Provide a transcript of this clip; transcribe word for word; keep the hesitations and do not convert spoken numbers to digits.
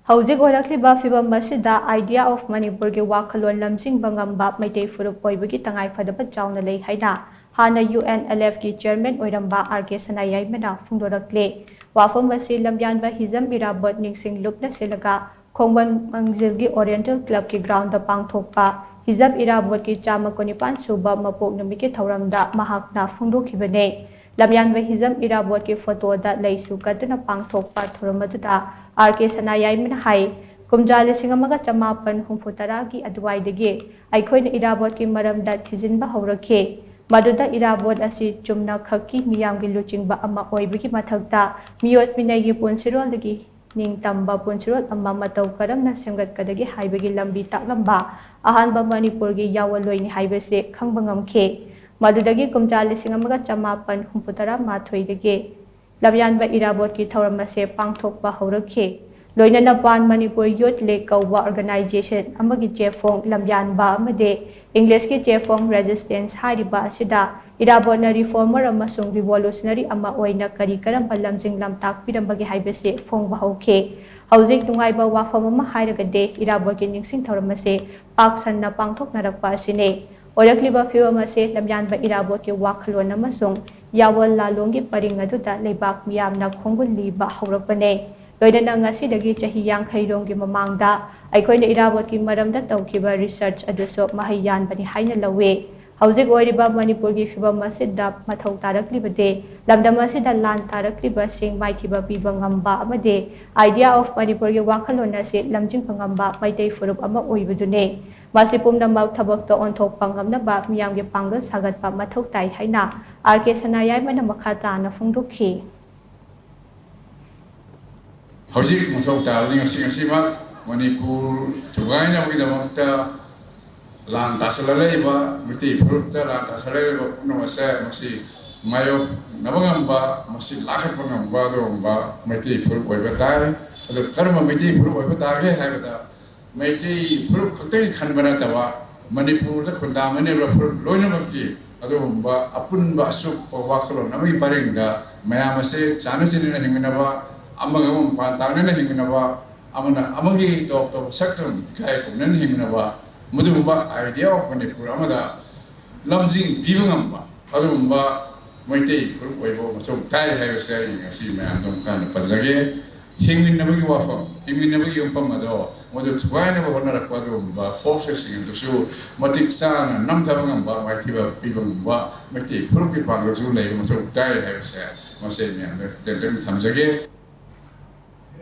ꯍꯧꯖꯤꯛ ꯑꯣꯏꯔꯛꯂꯤꯕ ꯐꯤꯕꯝ ꯑꯁꯤꯗ Idea of ꯃꯅꯤꯄꯨꯔꯒꯤ ꯋꯥꯈꯜꯂꯣꯟ ꯂꯝꯖꯤꯡꯕ ꯉꯝꯕ ꯃꯩꯇꯩ ꯐꯨꯔꯨꯞ ꯑꯣꯏꯕꯒꯤ ꯇꯉꯥꯏꯐꯗꯕ ꯆꯥꯎꯅ ꯂꯩ ꯍꯥꯏꯅ ꯍꯥꯟꯅ UNLFꯀꯤ chairman ꯑꯣꯏꯔꯝꯕ R K ꯁꯅꯥꯌꯥꯏꯃꯅ ꯐꯣꯡꯗꯣꯔꯛꯂꯦ꯫ ꯋꯥꯐꯝ ꯑꯁꯤ ꯂꯝꯌꯥꯟꯕ ꯍꯤꯖꯝ ꯏꯔꯥꯕꯣꯠ ꯅꯤꯡꯁꯤꯡ ꯂꯨꯞꯅ ꯁꯤꯜꯂꯒ ꯈꯣꯡꯕꯟ ꯃꯪꯖꯤꯜꯒꯤ Oriental Clubꯀꯤ groundꯗ ꯄꯥꯡꯊꯣꯛꯄ ꯍꯤꯖꯝ ꯏꯔꯥꯕꯣꯠꯀꯤ ꯆꯥꯝꯃ ꯀꯨꯟꯅꯤꯄꯥꯟ ꯁꯨꯕ ꯃꯄꯣꯛ ꯅꯨꯃꯤꯠꯀꯤ ꯊꯧꯔꯝꯗ ꯃꯍꯥꯛꯅ ꯐꯣꯡꯗꯣꯛꯈꯤꯕꯅꯦ꯫ ꯂꯝꯌꯥꯟꯕ ꯍꯤꯖꯝ ꯏꯔꯥꯕꯣꯠꯀꯤ photoꯗ ꯂꯩꯁꯨ ꯀꯠꯇꯨꯅ ꯄꯥꯡꯊꯣꯛꯄ ꯊꯧꯔꯝ ꯑꯗꯨꯗ R K ꯁꯅꯥꯌꯥꯏꯃꯅ ꯍꯥꯏ, ꯀꯨꯝꯖꯥ ꯂꯤꯁꯤꯡ ꯑꯃꯒ ꯆꯃꯥꯄꯟ ꯍꯨꯝꯐꯨ ꯇꯔꯥꯒꯤ ꯑꯗꯨꯋꯥꯏꯗꯒꯤ ꯑꯩꯈꯣꯏꯅ ꯏꯔꯥꯕꯣꯠꯀꯤ ꯃꯔꯝꯗ ꯊꯤꯖꯤꯟꯕ ꯍꯧꯔꯛꯈꯤ꯫ ꯃꯗꯨꯗ ꯏꯔꯥꯕꯣꯠ ꯑꯁꯤ ꯆꯨꯝꯅ ꯈꯛꯀꯤ ꯃꯤꯌꯥꯝꯒꯤ ꯂꯨꯆꯤꯡꯕ ꯑꯃ ꯑꯣꯏꯕꯒꯤ ꯃꯊꯛꯇ ꯃꯤꯑꯣꯠ ꯃꯤꯅꯩꯒꯤ ꯄꯨꯟꯁꯤꯔꯣꯜꯗꯒꯤ ꯅꯤꯡꯇꯝꯕ ꯄꯨꯟꯁꯤꯔꯣꯜ ꯑꯃ ꯃꯇꯧ ꯀꯔꯝꯅ ꯁꯦꯝꯒꯠꯀꯗꯒꯦ ꯍꯥꯏꯕꯒꯤ ꯂꯝꯕꯤ ꯇꯥꯛꯂꯝꯕ ꯑꯍꯥꯟꯕ ꯃꯅꯤꯄꯨꯔꯒꯤ ꯌꯥꯑꯣꯟꯂꯣꯏꯅꯤ ꯍꯥꯏꯕꯁꯦ ꯈꯪꯕ ꯉꯝꯈꯤ꯫ ꯃꯗꯨꯗꯒꯤ ꯀꯨꯝꯖꯥ ꯂꯤꯁꯤꯡ ꯑꯃꯒ ꯆꯃꯥꯄꯟ ꯍꯨꯝꯐꯨ ꯇꯔꯥ ꯃꯥꯊꯣꯏꯗꯒꯤ ꯂꯝꯌꯥꯟꯕ ꯏꯔꯥꯕꯣꯠꯀꯤ ꯊꯧꯔꯝ ꯑꯁꯦ ꯄꯥꯡꯊꯣꯛꯄ ꯍꯧꯔꯛꯈꯤ꯫ ꯂꯣꯏꯅꯅ Pan Manipur Youth League ꯀꯧꯕ organization ꯑꯃꯒꯤ ꯆꯦꯐꯣꯡ ꯂꯝꯌꯥꯟꯕ ꯑꯃꯗꯤ Englishꯀꯤ ꯆꯦꯐꯣꯡ Resistance ꯍꯥꯏꯔꯤꯕ ꯑꯁꯤꯗ ꯏꯔꯥꯕꯣꯠꯅ reformer ꯑꯃꯁꯨꯡ revolutionary ꯑꯃ ꯑꯣꯏꯅ ꯀꯔꯤ ꯀꯔꯝꯕ ꯂꯝꯖꯤꯡ ꯂꯝꯇꯥꯛ ꯄꯤꯔꯝꯕꯒꯦ ꯍꯥꯏꯕꯁꯤ ꯐꯣꯡꯕ ꯍꯧꯈꯤ꯫ ꯍꯧꯖꯤꯛ ꯅꯨꯡꯉꯥꯏꯕ ꯋꯥꯐꯝ ꯑꯃ ꯍꯥꯏꯔꯒꯗꯤ ꯏꯔꯥꯕꯣꯠꯀꯤ ꯅꯤꯡꯁꯤꯡ ꯊꯧꯔꯝ ꯑꯁꯤ ꯄꯥꯛ ꯁꯟꯅ ꯄꯥꯡꯊꯣꯛꯅꯔꯛꯄ ꯑꯁꯤꯅꯤ꯫ ꯑꯣꯏꯔꯛꯂꯤꯕ ꯐꯤꯕꯝ ꯑꯁꯤ ꯂꯝꯌꯥꯟꯕ ꯏꯔꯥꯕꯣꯠꯀꯤ ꯋꯥꯈꯜꯂꯣꯟ ꯑꯃꯁꯨꯡ ꯌꯥꯋꯣꯜ ꯂꯥꯂꯣꯡꯒꯤ ꯄꯔꯤꯡ ꯑꯗꯨꯗ ꯂꯩꯕꯥꯛ ꯃꯤꯌꯥꯝꯅ ꯈꯣꯡꯒꯨꯜ ꯂꯤꯕ ꯍꯧꯔꯛꯄꯅꯦ꯫ ꯂꯣꯏꯅꯅ ꯉꯁꯤꯗꯒꯤ ꯆꯍꯤ ꯌꯥꯡꯈꯩꯔꯣꯝꯒꯤ ꯃꯃꯥꯡꯗ ꯑꯩꯈꯣꯏꯅ ꯏꯔꯥꯕꯣꯠꯀꯤ ꯃꯔꯝꯗ ꯇꯧꯈꯤꯕ research ꯑꯗꯨꯁꯨ ꯃꯍꯩ ꯌꯥꯟꯕꯅꯤ ꯍꯥꯏꯅ ꯂꯧꯏ꯫ ꯍꯧꯖꯤꯛ ꯑꯣꯏꯔꯤꯕ ꯃꯅꯤꯄꯨꯔꯒꯤ ꯐꯤꯕꯝ ꯑꯁꯤꯗ ꯃꯊꯧ ꯇꯥꯔꯛꯂꯤꯕꯗꯤ ꯂꯝꯗꯝ ꯑꯁꯤꯗ ꯂꯥꯟ ꯇꯥꯔꯛꯂꯤꯕꯁꯤꯡ ꯃꯥꯏꯊꯤꯕ ꯄꯤꯕ ꯉꯝꯕ ꯑꯃꯗꯤ Idea of ꯃꯅꯤꯄꯨꯔꯒꯤ ꯋꯥꯈꯜꯂꯣꯟ ꯑꯁꯤ ꯂꯝꯖꯤꯡꯕ ꯉꯝꯕ ꯃꯩꯇꯩ ꯐꯨꯔꯨꯞ ꯑꯃ ꯑꯣꯏꯕꯗꯨꯅꯤ꯫ ꯃꯁꯤ ꯄꯨꯝꯅꯃꯛ ꯊꯕꯛꯇ ꯑꯣꯟꯊꯣꯛꯄ ꯉꯝꯅꯕ ꯃꯤꯌꯥꯝꯒꯤ ꯄꯥꯡꯒꯜ ꯁꯥꯒꯠꯄ ꯃꯊꯧ ꯇꯥꯏ ꯍꯥꯏꯅ R K ꯁꯅꯥꯌꯥꯏꯃꯅ ꯃꯈꯥ ꯇꯥꯅ ꯐꯣꯡꯗꯣꯛꯈꯤ꯫ ꯍꯧꯖꯤꯛ ꯃꯊꯧ ꯇꯥꯕꯗꯤ ꯉꯁꯤ ꯉꯁꯤꯃꯛ ꯃꯅꯤꯄꯨꯔ ꯊꯨꯒꯥꯏꯅꯕꯒꯤꯗꯃꯛꯇ ꯂꯥꯟ ꯇꯥꯁꯜꯂ ꯂꯩꯔꯤꯕ ꯃꯩꯇꯩ ꯐꯨꯔꯨꯞꯇ ꯂꯥꯟ ꯇꯥꯁꯜꯂ ꯂꯩꯔꯤꯕ ꯄꯨꯝꯅꯃꯛ ꯑꯁꯦ ꯃꯁꯤ ꯃꯥꯌꯣꯛꯅꯕ ꯉꯝꯕ, ꯃꯁꯤ ꯂꯥꯈꯠꯄ ꯉꯝꯕ ꯑꯗꯨꯒꯨꯝꯕ ꯃꯩꯇꯩ ꯐꯨꯔꯨꯞ ꯑꯣꯏꯕ ꯇꯥꯏ꯫ ꯑꯗꯨ ꯀꯔꯝꯕ ꯃꯩꯇꯩ ꯐꯨꯔꯨꯞ ꯑꯣꯏꯕ ꯇꯥꯒꯦ ꯍꯥꯏꯕꯗ ꯃꯩꯇꯩ ꯐꯨꯔꯨꯞ ꯈꯛꯇꯒꯤ ꯈꯟꯕ ꯅꯠꯇꯕ ꯃꯅꯤꯄꯨꯔꯗ ꯈꯨꯟꯗꯥꯃꯤꯟꯅꯔꯤꯕ ꯐꯨꯔꯨꯞ ꯂꯣꯏꯅꯃꯛꯀꯤ ꯑꯗꯨꯒꯨꯝꯕ ꯑꯄꯨꯟꯕ ꯑꯆꯨꯞꯄ ꯋꯥꯈꯜꯂꯣꯟ ꯑꯃꯒꯤ ꯄꯔꯦꯡꯗ ꯃꯌꯥꯝ ꯑꯁꯦ ꯆꯥꯟꯅ ꯆꯤꯟꯅꯅ ꯍꯤꯡꯃꯤꯟꯅꯕ, ꯑꯃꯒ ꯑꯃ ꯃꯄꯥꯟ ꯇꯥꯡꯅꯅ ꯍꯤꯡꯃꯤꯟꯅꯕ, ꯑꯃꯅ ꯑꯃꯒꯤ ꯇꯣꯞ ꯇꯣꯞꯄ ꯁꯛꯇꯝ ꯏꯀꯥꯏ ꯈꯨꯝꯅꯅ ꯍꯤꯡꯅꯕ, ꯃꯗꯨꯒꯨꯝꯕ idea of ꯃꯅꯤꯄꯨꯔ ꯑꯃꯗ ꯂꯝꯖꯤꯡ ꯄꯤꯕ ꯉꯝꯕ ꯑꯗꯨꯒꯨꯝꯕ ꯃꯩꯇꯩ ꯐꯨꯔꯨꯞ ꯑꯣꯏꯕ ꯃꯊꯧ ꯇꯥꯏ ꯍꯥꯏꯕꯁꯦ ꯑꯩ ꯉꯁꯤ ꯃꯌꯥꯝꯗ ꯑꯃꯨꯛ ꯍꯟꯅ ꯄꯟꯖꯒꯦ꯫ ꯍꯤꯡꯃꯤꯟꯅꯕꯒꯤ ꯋꯥꯐꯝ, ꯍꯤꯡꯃꯤꯟꯅꯕꯒꯤ ꯌꯨꯝꯐꯝ ꯑꯗꯣ ꯃꯗꯨ ꯊꯨꯒꯥꯏꯅꯕ ꯍꯣꯠꯅꯔꯛꯄ ꯑꯗꯨꯒꯨꯝꯕ forcesꯁꯤꯡ ꯑꯗꯨꯁꯨ ꯃꯇꯤꯛ ꯆꯥꯅ ꯅꯝꯊꯕ ꯉꯝꯕ, ꯃꯥꯏꯊꯤꯕ ꯄꯤꯕ ꯉꯝꯕ ꯃꯩꯇꯩ ꯐꯨꯔꯨꯞꯀꯤ ꯄꯥꯡꯒꯜꯁꯨ ꯂꯩꯕ ꯃꯊꯧ ꯇꯥꯏ ꯍꯥꯏꯕꯁꯦ ꯃꯁꯤ ꯑꯩ ꯃꯌꯥꯝꯗ ꯇꯦꯟꯇꯛꯅ ꯊꯝꯖꯒꯦ꯫